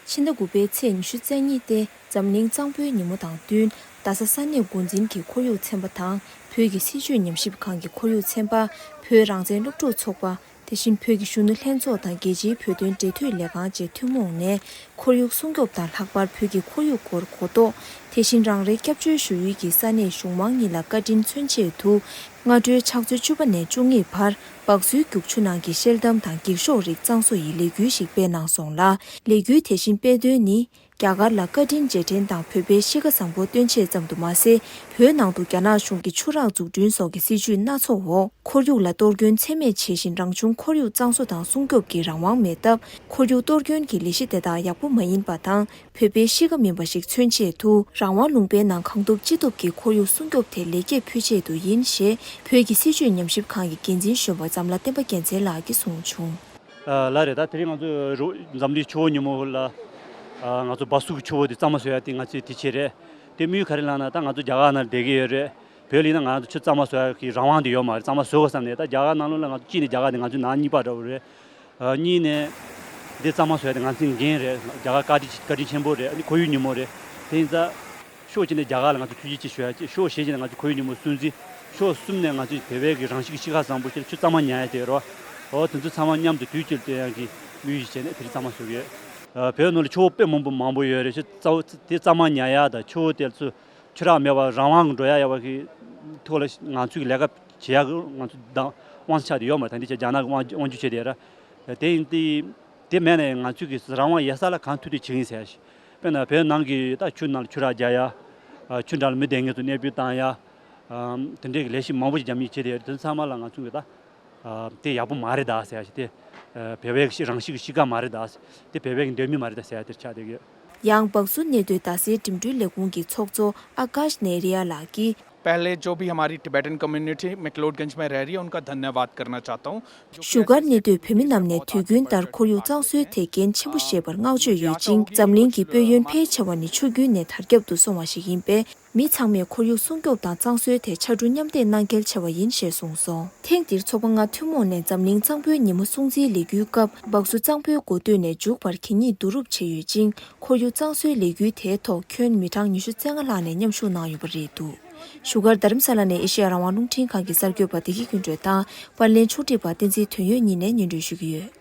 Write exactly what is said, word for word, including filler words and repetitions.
ཕྱི་ཟླ་དགུ་པའི་ཚེས་ཉི་ཤུ་རྩ་གཉིས་ཏེ་འཛམ་གླིང་གཙང་པོའི་ཉིན་མོ་དང་བསྟུན། རྡ་ས་ས་གནས་འགོ་འཛིན་གྱི་ཁོར་ཡུག་ཚན་པ་དང་བོད་ཀྱི་སྲིད་བྱུས་ཉམས་ཞིབ་ཁང་གི་ཁོར་ཡུག་ཚན་པ། བོད་རང་བཙན་སློབ་ཕྲུག་ཚོགས་པ། དེ་བཞིན་བོད་ཀྱི་གཞོན་ནུ་ལྷན་ཚོགས་དང་རྒྱལ་སྤྱིའི་བོད་དོན་འབྲེལ་མཐུད་ལས་ཁང་བཅས་ཐུན་མོང་ནས་ཁོར་ཡུག་སྲུང་སྐྱོབ་དང་ལྷག་པར་བོད་ཀྱི་ཁོར་ཡུག་སྐོར་གོ་རྟོགས། དེ་བཞིན་རང་རེའི་སྐྱབས་བཅོལ་ཞུ་ཡུལ་གྱི་ས་གནས་གཞུང་མང་གཉིས་ལ་བཀའ་དྲིན་མཚོན་ཆེད་དུ། སྔ་དྲོའི་ཕྱག་ཚོད་བཅུ་པ་ནས་བཅུ་གཉིས་བར་སྦག་སུའི་རྒྱུག་ཆུ་ནང་གི་ཤེལ་དམ་དང་འགྱིག་ཤོག་རིགས་གཙང་བཟོ་ཡི་ལས་འགུལ་ཞིག་སྤེལ་གནང་སོང་ལ། ལས་འགུལ་དེ་བཞིན་སྤེལ་དོན་ནི། རྒྱ་གར་ལ་བཀའ་དྲིན་རྗེས་དྲན་དང་བོད་པའི་གཤིས་ཀ་བཟང་པོ་སྟོན་ཆེད་ཙམ་དུ་མ་ཟད། བོད་ནང་དུ་རྒྱ་ནག་གཞུང་གི་ཆུ་རགས་འཛུགས་སྐྲུན་སོགས་ཀྱི་སྲིད་ཇུས་སྣ་ཚོགས་འོག་ཁོར་ཡུག་ལ་གཏོར་སྐྱོན་ཚད་མེད་བྱེད་བཞིན་རང་བྱུང་ཁོར་ཡུག་གཙང་བཟོ་དང་སྲུང་སྐྱོབ་ཀྱི་རང་དབང་མེད་སྟབས། ཁོར་ཡུག་གཏོར་སྐྱོན་གྱི་ལས་གཞི་དེ་དག་ཡག་པོ་མ་ཡིན་པ་དང་། བོད་པའི་གཤིས་ཀ་མིན་པ་ཞིག་མཚོན་ཆེད་དུ། རང་དབང་ལུང་པའི་ནང་གང་ཐུབ་ཅི་ཐུབ་ཀྱིས་ཁོར་ཡུག་སྲུང་སྐྱོབ་ཐད་ལེགས་སྐྱེས་ཕུལ་ཆེད་དུ་ཡིན་ཞེས། བོད་ཀྱི་སྲིད་བྱུས་ཉམས་ཞིབ་ཁང་གི་འགན་འཛིན་གཞོན་པ་འཛམ་ལྷ་བསྟན་པ་རྒྱལ་མཚན་ལགས་ཀྱིས་གསུངས་བྱུང་། ལགས་རེད། ད་དེ་རིང་ང་ཚོས་རོ་འཛམ་གླིང་ཆུ་བོ་ཉིན་མོ་ལ། ང་ཚོ་སྦག་སུ་གི་ཆུ་བོ་དེ་གཙང་མ་བཟོ་ཡ་དེ་ང་ཚོས་དེ་བྱས་རེད། དེ་དམིགས་ཡུལ་ག་རེ་ལབ་ན། ད་ང་ཚོ་རྒྱ་གར་ནང་བསྡད་ཀྱི་ཡོད་རེད། བོད་ལ་ཡིན་ན་ང་ཚོ་ཆུ་གཙང་མ་བཟོ་ཡ་གི་རང་དབང་དེ་ཡོད་མ་རེད། གཙང་མ་བཟོ་དགོས་བསམ་ནས། ད་རྒྱ་གར་ནང་ལོགས་ལ་ང་ཚོ་གཅིག་ནས་རྒྱ་གར་དེ་ང་ཚོའི་ནང་གཉིས་པ་འདྲ་བོ་རེད། གཉིས་ནས་འདི་གཙང་མ་བཟོ་ཡ་དེ་ང་ཚོའི་འགན་རེད། རྒྱ་གར་བཀའ་དྲིན་བཀའ་དྲིན་ཆེན་པོ་རེད། ཨ་ནི་ཁོར་ཡུག་ཉིན་མོ་རེད། དེ་ཡིན་ཙང་ཕྱོགས་གཅིག་ནས་རྒྱ་གར་ལ་ང་ཚོ་ཐུགས་རྗེ་ཆེ་ཞུ་ཡ་གཅིག། ཕྱོགས་གཞན་ཞིག་ནས་ང་ཚོ་ཁོར་ཡུག་ཉིན་མོ་སྲུང་བརྩི། ཕྱོགས་གསུམ་ནས་ང་ཚོས་བོད་པའི་གི་རང་བཞིན་གྱི་གཤིས་ཀ་བཟང་པོ་ཞིག་ལ་ཆུ་གཙང་མ་ཉར་ཡ་དེ་རེད་བ། འོ་དེ་ཚོ་ཚང་མ་མཉམ་དུ་དུས་གཅིག་ལ་བསྟེན་ཡ་གི་དམིགས་ཡུལ་ཞིག་བྱས་ནས་དེ་རིང་གཙང་མ་བཟོ་གི་ཡོད། བོད་ནང་ལ་ཆུ་བོ་དཔེ་མང་པོ་མང་པོ་ཡོད་རེད། ཆུ་གཙང་བོ་དེ་གཙང་མ་ཉར་ཡ་དང་ཆུ་བོ་དེ་ཚོ་ཆུ་རགས་མེད་པར་རང་དབང་གིས་འགྲོ་ཡ་ཡོད་པ་གི་ཐོག་ལ་ང་ཚོའི་ལས་ཀ་བྱེད་ཡག་གི་ང་ཚོ་དང་དབང་ཆ་དེ་ཡོད་མ་རེད། ད་འདི་ཆ་རྒྱ་ནག་གི་དབང་དབང་སྒྱུར་བྱས་དེ་ར། དེ་ཡིན་དུས་དེ་མེད་ནས་ང་ཚོའི་གི་རང་དབང་ཡོད་ས་ལ་གང་ཐུབ་ཐུབ་བྱེད་ཀྱི་ཡིན་ཟེར་ཡ་ཞིག། དཔེར་ན་བོད་ནང་གི་ད་ཆུ་ནང་ལ་ཆུ་རགས་རྒྱག་ཡ། ཆུ་འདྲ་ལ་མི་སྡོད་མཁན་ཚོ་གནས་སྤོས་བཏང་ཡ། དེ་འདྲའི་གི་ལས་གཞི་མང་པོ་ཞིག་རྒྱ་མིས་བྱས་དེ་དེ་ཚང་མ་ལ་ང་ཚོ་གི་ད། དེ་ཡག་པོ་མ་རེད་ད་ཟེར་ཡ་ཞིག། དེ་བོད་པའི་གི་རང་བཞིན་གི་གཤིས་ཀ་མ་རེད་ད། དེ་བོད་པའི་གི་འདོད་མི་མ་རེད་ད་ཟེར་ཡ་དེ་ཆགས་བསྡད་ཡོད། ཡང་སྦག་སུ་གནས་སྡོད་རྡ་སའི་འགྲིམ་འགྲུལ་ལས་ཁུངས་ཀྱི་ཚོགས་གཙོ་ཨ་ཀཱཤ་ནེ་རི་ཡ་ལགས་ཀྱིས། पहले जो भी हमारी टिबेटन कम्युनिटी मैक्लोडगंज में रह रही है, उनका धन्यवाद करना चाहता हूँ। བཞུགས་སྒར་གནས་སྡོད་བོད་མི་རྣམས་ནས་དུས་རྒྱུན་ལྟར་ཁོར་ཡུག་གཙང་བཟོའི་ཐད་འགན་ཆེན་པོ་བཞེས་པར་བསྔགས་བརྗོད་ཡོད་ཅིང་། འཛམ་གླིང་གི་དཔལ་ཡོན་ཕལ་ཆེ་བ་ནི་ཆུ་རྒྱུན་ནས་དར་ཁྱབ་ཏུ་སོང་བ་ཞིག་ཡིན་པས། མི་ཚང་མས་ཁོར་ཡུག་སྲུང་སྐྱོབ་དང་གཙང་བཟོའི་ཐད་ཕྱར་གྲུ་མཉམ་འདེགས་གནང་གལ་ཆེ་བ་ཡིན་ཞེས་གསུངས་སོང་། ཐེངས་འདིར་ཚོགས་པ་ལྔ་ཐུན་མོང་ནས་འཛམ་གླིང་གཙང་པོའི་ཉིན་མོ་སྲུང་བརྩིའི་ལས་འགུལ་སྐབས། སྦག་སུ་གཙང་པོའི་འགོ་སྟོད་ནས་མཇུག་བར་གད་སྙིགས་བསྡུ་རུབ་བྱས་ཡོད་ཅིང་། ཁོར་ཡུག་གཙང་བཟོའི་ལས་འགུལ་དེའི་ཐོག་ཁྱོན་མི་གྲངས་ཉི་ཤུ་རྩ་ལྔ་ལྷག་ནས་མཉམ་ཞུགས་གནང་ཡོད་པ་རེད་འདུག། བཞུགས་སྒར་རྡ་རམ་ས་ལ་ནས་ཨེ་ཤེ་ཡ་རང་དབང་རླུང་འཕྲིན་ཁང་གི་གསར་འགོད་པ་བདེ་སྐྱིད་ཀུན་གྲོལ་དང་། པར་ལེན་ཕྱོགས་སྒྲིག་པ་བསྟན་འཛིན་དོན་ཡོད་གཉིས་ནས་སྙན་སྒྲོན་ཞུ་གི་ཡོད།